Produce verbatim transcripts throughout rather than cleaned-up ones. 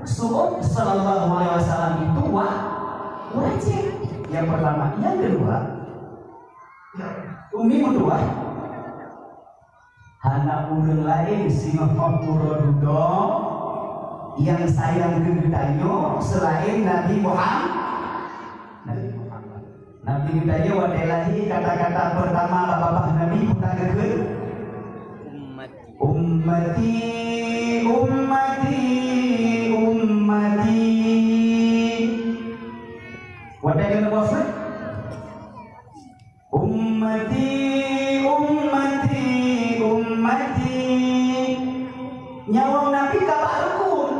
Su'ud sallallahu alaihi wasallam itu wa-, wajib. Yang pertama. Yang kedua, Umi meutuah, hana ureuëng laén singoh uroe dudoe nyang sayang keu geutanyoe seulaén Nabi Muhammad. Nabi Muhammad. Nabi geutanyoe watée lahé, kata-kata pertama bak babah Nabi peue geukheun? Ummati, ummati, ummati. Watée keuneuk wafeuet, ummati, ummati, ummati. Nyawöng Nabi ka bak rukun.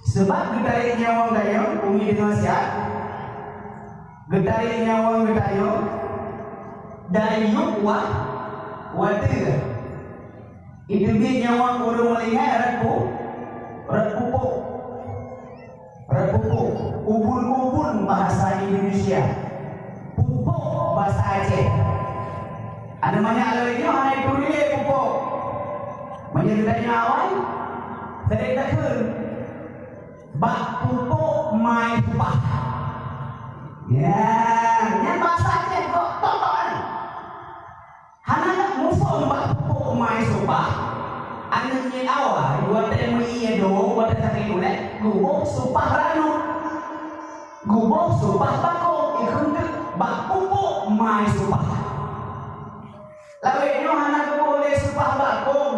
Sabab geutarek nyawöng geutanyoe, Umi deungoe siat, geutarek nyawöng geutanyoe dari yup wa-, watée. Iteubiet nyawöng ureuëng meuninggai rot pu-, rot pupuk. Rot pupuk. Ubun-ubun bahasa Indonesia. Pupuk bahasa Aceh. Ada banyak lagi nyoe hana itu deh pupuk. Meunyoe geutanyoe awai, sering takheun. Bak pupuk mai supah. Ya, nyan bahasa Aceh kok, tok-tok kan? Hana muphom bak pupuk mai supah. Aneuëk nyan awai, watée meuié do, watée sakét ulée, geuboh supah ranub. Geuboh supah bakong, ikheun teuk bak pupuk mai supah. Lawét nyoe hana geuboh lé supah bakong,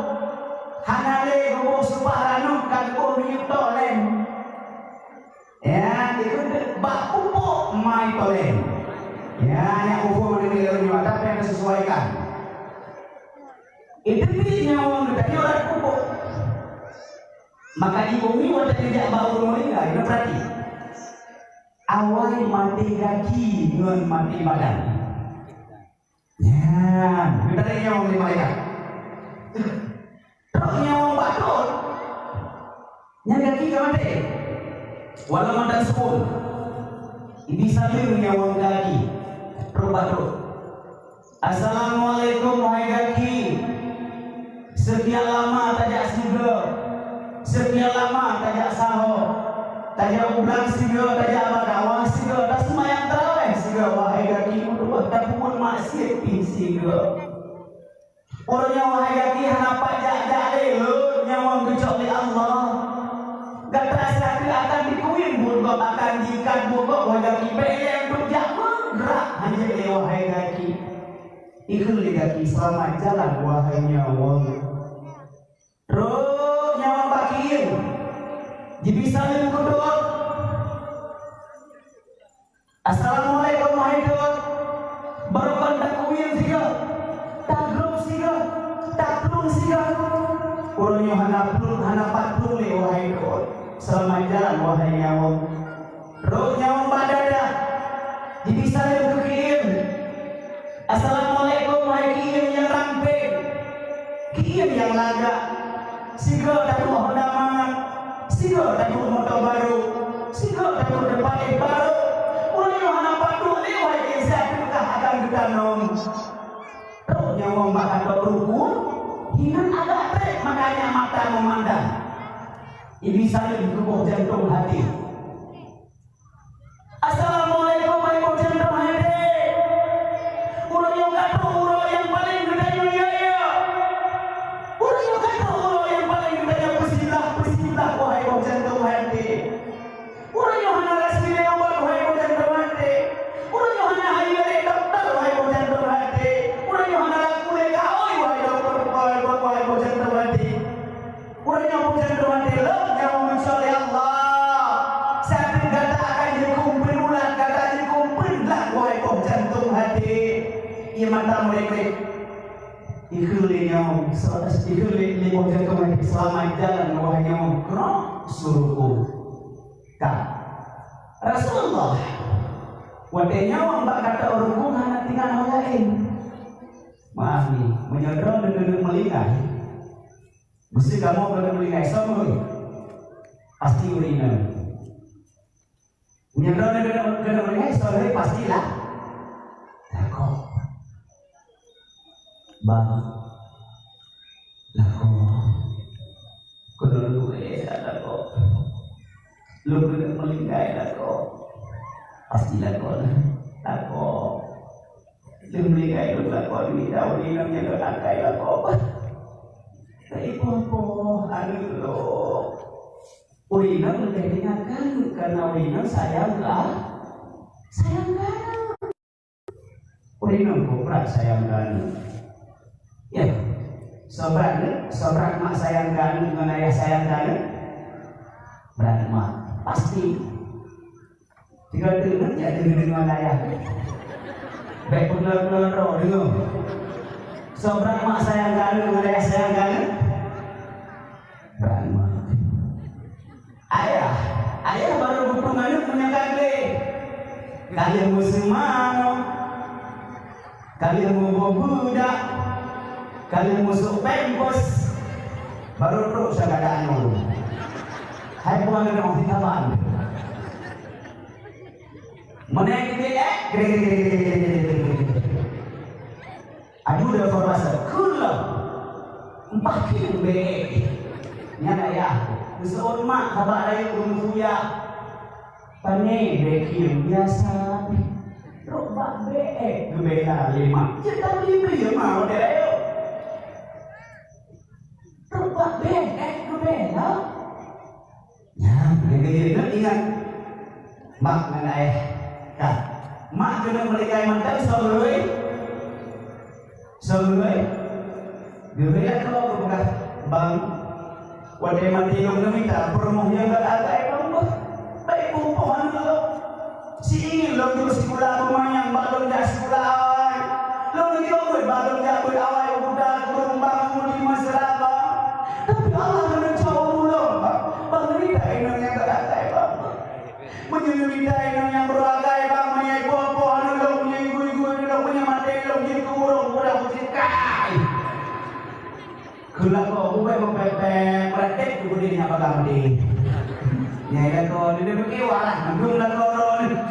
hana lé geuboh supah ranub, ka geuboh miyueb tolen. Ya, ikheun teuk bak pupuk mai tolen. Ya, nyang pupuk mana ni lalu nyoe, tapi ada sesuaikan. Itu pih nyawöng geutanyoe rot pupuk. Maka di Umi watée geujak bak ureuëng meuninggai, geupeurati. Awai maté gaki ngon maté badan. Nyan, geutarek nyawöng lé malaikat. Trok nyawöng bak trok. Nyan gaki ka maté. Walau mantong seupôt. Ibi saleuem nyawöng gaki. Trok bak trok. Assalamualaikum, wahai gaki. Sekian lama tajak sigoe, sekian lama tajak saho, tajak u blang sigoe, tajak bak dakwah sigoe, taseumayang tarawéh sigoe, wahai gaki, meutuah tapeubuet maksiet pih sigoe. Uroe nyoe, wahai gaki, hana pat jak-jak lé lôn nyawöng geucok lé Allah. Gata siat akan dikeuwin buet gob, akan jiikat buet gob, wahai gaki, bék lé untuk jak meugrak hanjeuet lé, wahai gaki. Ikheun lé gaki, seulamat jalan, wahai nyawöng. Trok nyawöng bak keuieng, jibi saleuem keu trok. Assalamualaikum, wahai trok. Barokon takeuieng sigoe, tagrôp sigoe, taplueng sigoe. Uroe nyoe hana plueng, hana pat plueng lé, wahai trok. Seulamat jalan, wahai nyawöng. Trok nyawöng bak dada, jibi saleuem keu keuieng. Assalamualaikum, wahai keuieng nyang rampé, keuieng nyang lagak. Sigoe taduek honda mangat, sigoe taduek moto barô, sigoe taduek teupaléh barô. Uroe nyoe hana pat duek lé, wahai keuieng, siat teuka akan geutanom. Trok nyawöng bak kantô rukun, hinan agak trép, makanya mata memandang. Ibi saleuem keu boh jantông hati. Assalamualaikum, wahai boh jantông hati. Uroe nyoe ka trok uroe nyang paleng geutanyoe, ya, ya. Uroe nyoe ka trok uroe nyang paleng geutanyoe peusiblah, peusiblah, wahai boh jantông hati. Uroe nyoe hana rasmi lé ubat, wahai boh jantông hati. Uroe nyoe hana hayeue lé dokto, wahai boh jantông hati. Uroe nyoe hana laku lé kaôi, wahai dokto, wahai boh, wahai boh jantông hati. Uroe nyoe boh jantông hati lôn nyang meucok lé Allah. Sakét gata akan jikeumpén ulat, gata jikeumpén lat, wahai boh jantông hati. Ie mata meureuh-reuh. Ikheun lé nyawöng, ikheun lé, lé boh jantông hati, seulamat jalan, wahai nyawöng, keudroe suruku. Ka. Rasulullah, watée nyawöng bak kantô rukun hana tinggai nyang laén. Maaf ni, meunyoe droeneuh keuneuk meulinggai, Meusé kamoe keuneuk meulinggai, soe meulinggai? Pasti ureuëng inong. Meunyoe droeneuh keuneuk, keuneuk meulinggai, soe lagée? Pastilah lakoe. Bang, lakoe. Keuneuk Lakoe. Lôn keuneuk meulinggai lakoe. Pasti lakoe na. Lakoe. Lôn meulinggai lôn lakoe duek daun inong nyang lôn akai lakoe. Tapi poh-poh aneuk lôn. Ureueng inong leubeh ringan keu aneuk, karena ureueng inong sayang lah. Sayang keu aneuk. Ureueng inong kok brat sayang keu aneuk. Ya. Sobrat, sobrat mak sayang keu aneuk ngon ayah sayang keu aneuk? Brat mak. Pasti. Tiga teuk nyan jak deungon ayah. Bèk peungeut-peungeut droe deungon. Sobrat mak sayang keu aneuk ngon ayah sayang keu aneuk? Brat mak. Ayah, ayah barô geupeurunoe aneuk meunyoe ka gleh. Ka lheueh meuseumanoe, ka lheueh meuboh beudak, ka lheueh meusôk pampers, barô trok sagada nyoe. Hai buah geunong di taman. Meunai keu eh, aju deformasi keulang. Empah kieng bèk. Nyan ayah. Geuseuôt mak haba rayeuk ureueng kuya. Pané bèk kieng biasa. Trok bak bèk geubela lé mak. Cit tabri-bri ma watèe rayeuk. Trok bak bèk geubela. Nyan, lagèe nyan ingat. Mak ngon ayah. Ka. Mak keuneuk meulinggai mantong soe geurui? Soe geurui? Geurui lakoe geupeugah, "Bang, watèe maté lôn neumita peurumoh nyang ka akai bang beuh. Bèk peurumoh aneuk lôn." Si ingin lôn jeuet sikula beumanyang bak lôn jak sikula awai. Lôn neujok buet bak lôn jak buet awai u kuta keurumbang u di Mesra, bang. Tapi Allah neujok ulôn, bang. Bang, neumita inong nyang ka akai, bang. Meunyoe neumita inong nyang beurangkai, bang, meunyoe ipoh-poh aneuk lôn, meunyoe igui-gui aneuk lôn, meunyoe maté lôn jeuet keu ureueng, ureueng beusikai. Keu lakoe ubé meupék-pék, meuratéb keu beudé nyang bagaih meudeh. Nyang lakoe, di demikian walah, mandum lakoe droeneuh.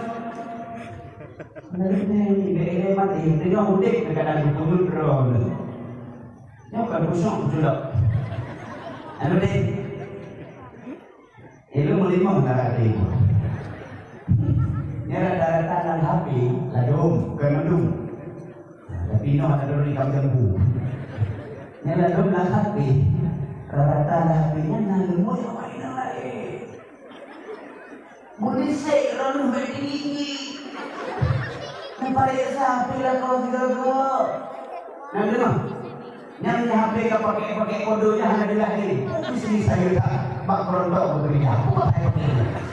Nyan, nyan, nyan, nyan, mati, teungoh udeb, kadang-kadang geupeungeut droeneuh. Nyoe ka busong culok. Anu deh. Eh, lôn meulimong lam H P. Nyan rata-rata lam H P, ladôm, bukan mandum. Tapi inoe ladôm ni kamoe jambu. Nyan ladôm lam H P, rata-rata lam H P nyan na leumo nyang laén. Meudisek droeneuh bèk tinggi-tinggi. Meupareksa H P lakoe sigoe-goe. Nyan deungoe. Nyan di H P ka pakèk-pakèk kode nyan hana jeulaih lé. Peue sini saya dah bak kerontok bekerja. Peue pakai-pakai.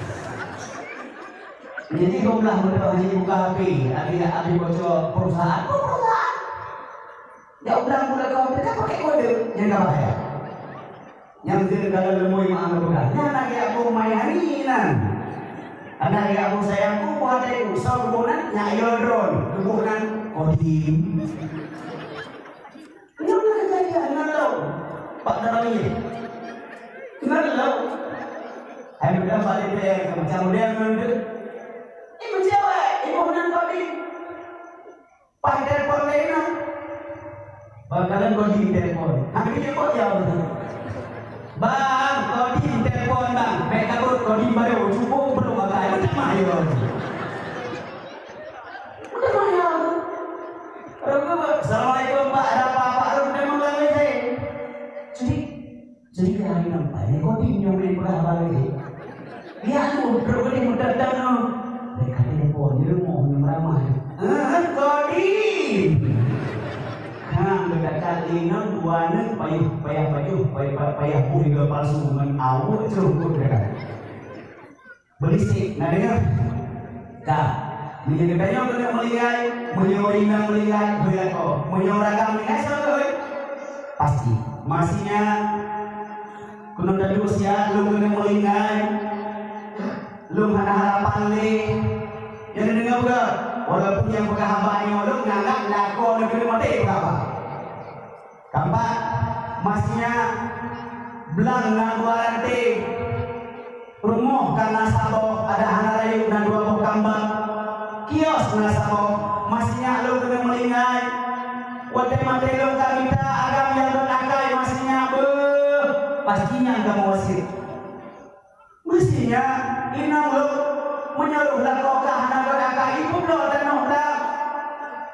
Jadi goblah beudôh hana buka H P, abi abi bocor perusahaan. Peue perusahaan? Jak ulang pula kau, teuka pakai kode, nyang ka bahaya. Nyang keu dalam lemui meu'ah geupeugah, nyan lagèe Abu Mayani nan. Aneuk lagèe Abu Sayangku, buah hati ku, soe geuboh nan, nyak yo drone, geuboh nan, Kodim. Nyoe na kejadian ngon lôn, Pak Darwis. Ngon lôn. Hai muda bak D P R, macam muda ngon lôn. Ibu cewek, ibu nan Kodim. Paih telepon lé inong. Bang, kalon Kodim telepon. Hana jeuet jaweueb. Bang, Kodim telepon, bang. Bèk takot, Kodim baru cukup belum pakai. Macam mana ya? Macam mana ya? Assalamualaikum, Pak. Ada apa, Pak? Ada apa? Jadi, jadi hari nampak ni Kodim nyoe main peugah haba lagèe. Lihat tu, trok geude meudatang nyoe. Dari kata dia pun, dia mau menyamai. Ah, Kodim. Hang geudakat inong dua aneuk payah, payah pajoh, payah, payah, payah buih palsu ngon aweuek ceureumput geudakat. Beulisek, na deungoe? Ka. Meunyoe geutanyoe keuneuk meulinggai, meunyoe inong meulinggai, beu lakoe. Meunyoe raga meulinggai, soe keuh? Pasti. Maksudnya, keuneuk taduek siat, lôn keuneuk meulinggai. Lôn hana harapan lé. Nyang neudeungoe peugah, walaupun nyang peugah haba nyoe lôn nganggap lakoe lôn keuneuk maté peugah haba. Keempat, maksudnya blang na dua ranté, rumoh ka na saboh, ada hana rayeuk na dua boh kambang, kios na saboh, maksudnya lôn keuneuk meulinggai. Watèe maté lôn ka mita agam nyang lôn akai, maksudnya beuh, pasti nyan kamoe wasiet. Ya, inong lôn, meunyoe lôn lakoe kah hana geuh akah, ipeubloe tanoh blang,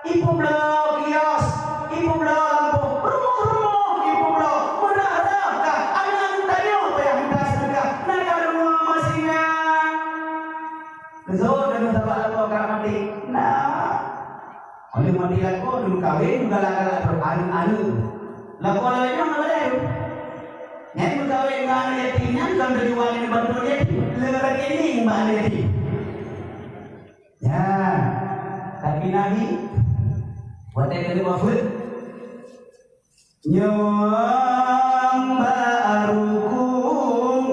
ipeubloe kios, ipeubloe lampôh, rumoh-rumoh ipeubloe, meurah-rah kah, aneuk tanyoe payah mita seudeukah, na ka deungoe meusinga. Geuseuôt deungon sabab lakoe kah maté, na. Oleh mati lakoe, meukawen, galak-galak trok aneuk-aneuk. Lakoe laén nyoe hana balée. Nyan meukawen ngon aneuk yatim nyan kon tujuan nibak droe yatim, le rekening bak aneuk yatim. Nyan, tapi Nabi, watée keuneuk wafeuet, Nyoe bak rukung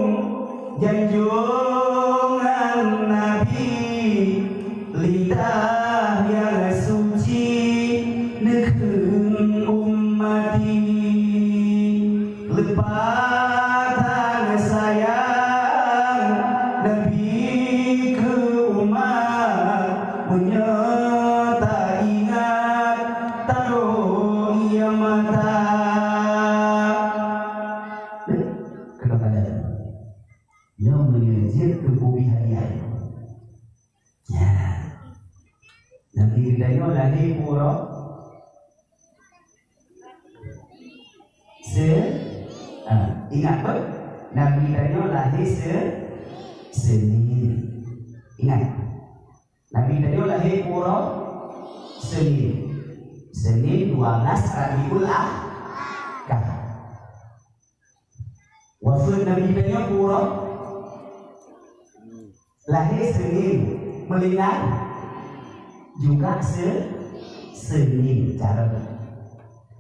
janjongan Nabi, lidah nyang suci neukheun umat. Leupah tan sayang Nabi keu umat, meunyoe taingat Taroh ie mata. Keunong tanya. Nyoe meunyoe jeuet keu ubi hadiah. Ya. Nabi geutanyoe lahé pue uroe? Se-, ah, ingat beuh? Nabi geutanyoe lahé se-, Senin. Ingat. Nabi tanyoe lahé pue uroe? Senin. Senin dua belas Rabiul Akhir. Wafeuet Nabi tanyoe pue uroe? Lahé Senin, meuninggai juga se-, Senin. Cara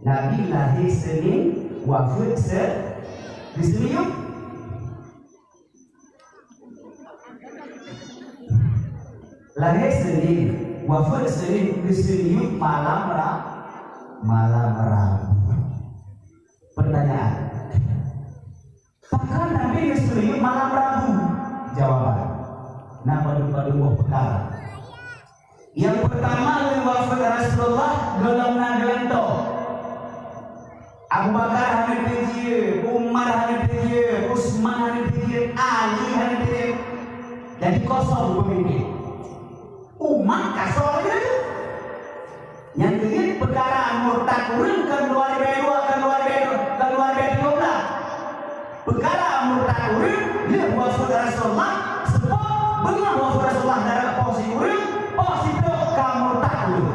Nabi lahé Senin, wafeuet se-, di Senin. Lahé Senin, wafeuet Senin, geuseumeuyueb malam Ra-, malam Rabu. Pertanyaan, pakon Nabi geuseumeuyueb malam Rabu? Jawaban, na padum-padum boh peukara. Nyang peurtama, lheueh wafeuet Rasulullah, gohlom na geulantoe. Abu Bakar hana teujeuet, Umar hana teujeuet, Utsman hana teujeuet, Ali hana teujeuet. Jadi kosong peumimpin. Umat kosong lagée nyan. Nyang keujeuet peukara murtad ureuëng kon dua ribée dua, kon dua ribée dua, kon dua ribée tiga belas. Peukara murtad ureuëng lheueh wafeuet Rasulullah, seupôt beungoh wafeuet Rasulullah dara poh sikureueng, poh siplôh ka murtad ureuëng.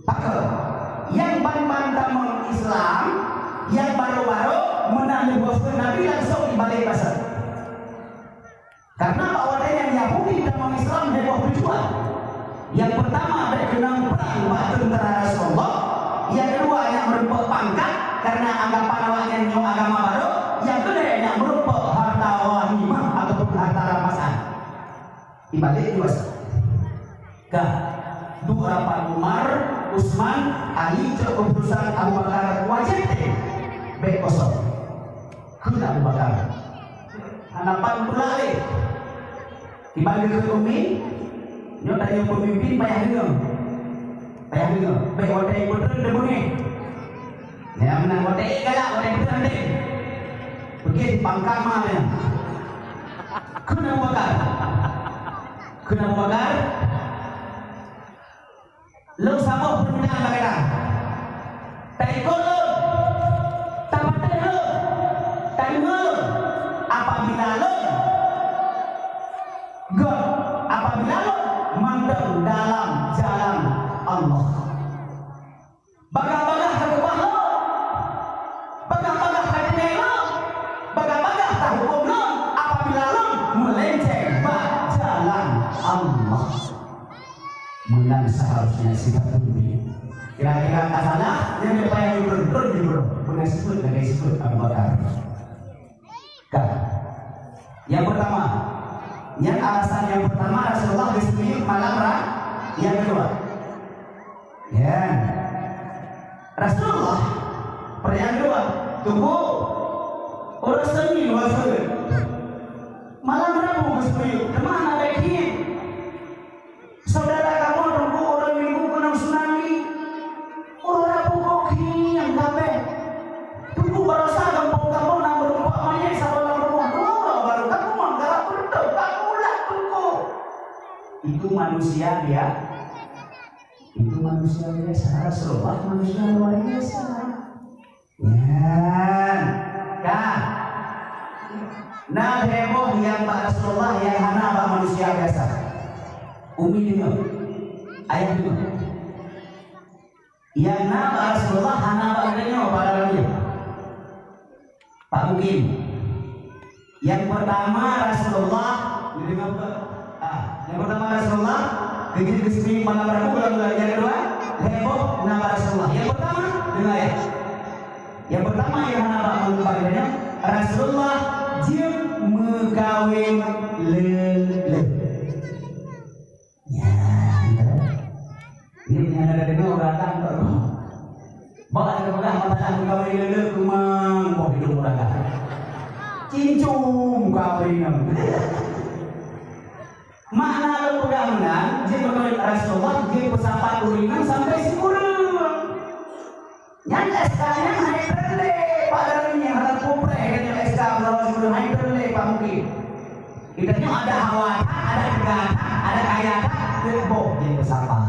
Pakon? Nyang ban-ban tamong Islam, nyang barô-barô meunan lheueh wafeuet Nabi langsong ibalek basa. Karena bak watée nyan Yahudi tamong Islam heboh tujuan. Nyang peurtama, bék keunong prang bak teuntara Rasulullah. Nyang keudua, nyak meurumpok pangkat, karena anggapan awaknyan nyoe agama barô. Nyang keulhée, nyak meurumpok harta ghanimah ataupun harta rampasan. Ibalek dua sa. Ka duek rapat Umar, Utsman, Ali, cok keuputusan Abu Bakar, wajéb tém. Bék kosong. Kheun Abu Bakar. Hana pat tulak lé. Kiban geukheun Ummi, nyoe tanyoe peumimpin payah deungoe. Payah deungoe. Bék watée peutreun teubeungéh. Nyang meunan watée galak, watée peutreun teuh. Peugét pangkat ma nyan. Kheun Abu Bakar. Kheun Abu Bakar. Lôn saboh peurmintaan bak gata. Taikot lôn, tapatéh lôn, tadeungoe lôn. Apabila lôn, gét, apabila lôn mantong dalam jalan Allah. Bagah-bagah takeubah lôn, bagah-bagah tadeungoe lôn, bagah-bagah tahukôm lôn, apabila lôn meulenceng bak jalan Allah. Meunan seharusnya sifat pemimpin. Kira-kira ka salah, nyang leupah nyang jurông, jurông, jurông. Meunan sifat lagée sifat Abu Bakar. Ka. Nyang peurtama, nyan alasan nyang peurtama Rasulullah geuseumeuyueb malam ra-, nyang keudua. Ya. Rasulullah, peurtanyaan keudua, Teungku, uroe Senin wafeuet. Malam Rabu geuseumeuyueb, teuma hana bèk khieng. Syedara kamoe Teungku uroe Minggu keunong tsunami. Uroe Rabu kok khieng kabeh. Teungku baroesa gampông kamoe na meurumpok manyét saboh lam rumoh, dua uroe barô Itu manusia bia-, itu manusia biasa. Rasulullah manusia luar biasa. Nyan. Ka. Na lhèe boh nyang bak Rasulullah nyang hana bak manusia biasa. Umi deungö. Ayah deungö. Nyang na bak Rasulullah hana bak geutanyoe, bak dalam nyoe. Pak Mukim. Nyang pertama Rasulullah, ah, nyang pertama Rasulullah, keujeuet geuseumayang malam Rabu, bulan-bulan nyang kedua, lhèe boh na bak Rasulullah. Nyang pertama, deungö ya. Nyang pertama nyang hana bak, bak geutanyoe, Rasulullah jeuet meukawen le-, le-. Ya, gitu. Ini yang ada dengar orang datang tu. Bak ada peugah masalah meukawen le-le keumang boh hidung orang datang. Cincung kawin. Makna lôn peugah meunan, jeuet meukawen Rasulullah, jeuet peusapat ureueng inong sampai sikureueng. Nyan S K nyan hai peureulèe, Pak Darwin nyang hana peupreh, nyan S K beurapa sikureueng hai peureulèe, Pak Mukim. Kita nyoe ada hawa that, ada teuga that, ada kaya that, keu boh jeuet peusapat.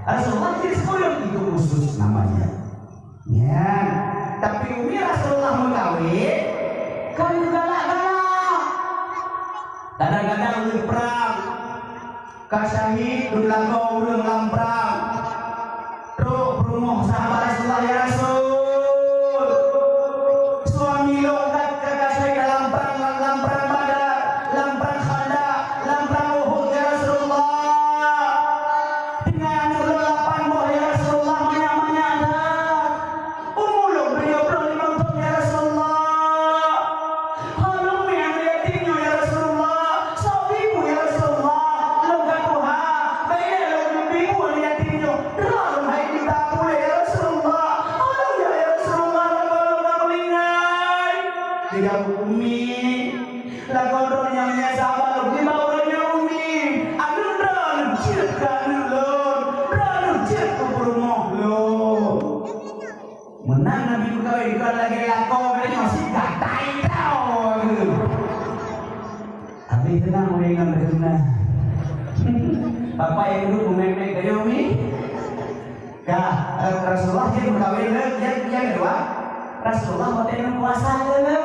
Rasulullah jeuet sikureueng, itu khusus namanya. Nyan. Tapi umi Rasulullah meukawen, kan galak-galak. Kadang-kadang lheueh prang, ka syahid, dum lakoe ureueng lam prang. Trok peurumoh sahabat Rasulullah, "Ya Rasul, suami lôn ka, ka, ka syahid dalam prang, lam prang Badar, lam prang Khandaq, lam prang Uhud, ya Rasulullah. Tinggai aneuk lôn lapan boh, ya Rasulullah, manyak-manyak that." Umu lôn meunyoe ploh limong thon, ya Rasulullah. Hana lôn mi aneuk yatim nyoe, ya Rasulullah. Soe ibu, ya Rasulullah. Lôn ka tuha. Bèk lé lôn mi ibu aneuk yatim nyoe. Droe lôn hai mita puléh, ya Rasulullah. Hana lôn, ya Rasulullah, lakoe lôn ka meuninggai. Geujaweueb umi, "Lakoe droeneuh nyang meunyoe sahabat lôn, nibak ureueng nyoe umi. Aneuk droeneuh jeuet keu aneuk lôn. Droeneuh jeuet keu peurumoh lôn." Meunan Nabi meukawen, kon lagèe lakoe geutanyoe sit gatai tau. Habéh teunang ureueng inong geutanyoe. Bapak nyang duek meumeuk-meuk geutanyoe mi. Ka, eh, Rasulullah jeuet meukawen le, nyang, nyang keudua, Rasulullah watèe nyoe puasa le.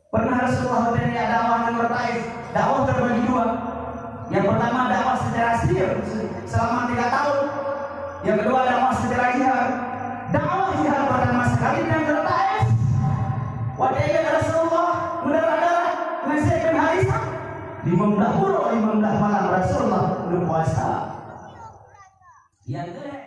Pernah Rasulullah watèe nyoe dakwah nanggroe Taif, dakwah terbagi dua. Yang pertama dakwah secara sir se-, selama tiga tahun. Yang kedua dakwah secara jihar. Dakwah jihar pertama sekali di nanggroe Taif. Watèe nyan Rasulullah meudarah-darah ngon Zaid bin Harisah. Limong blah uroe, limong blah malam Rasulullah berpuasa. Yang kedua,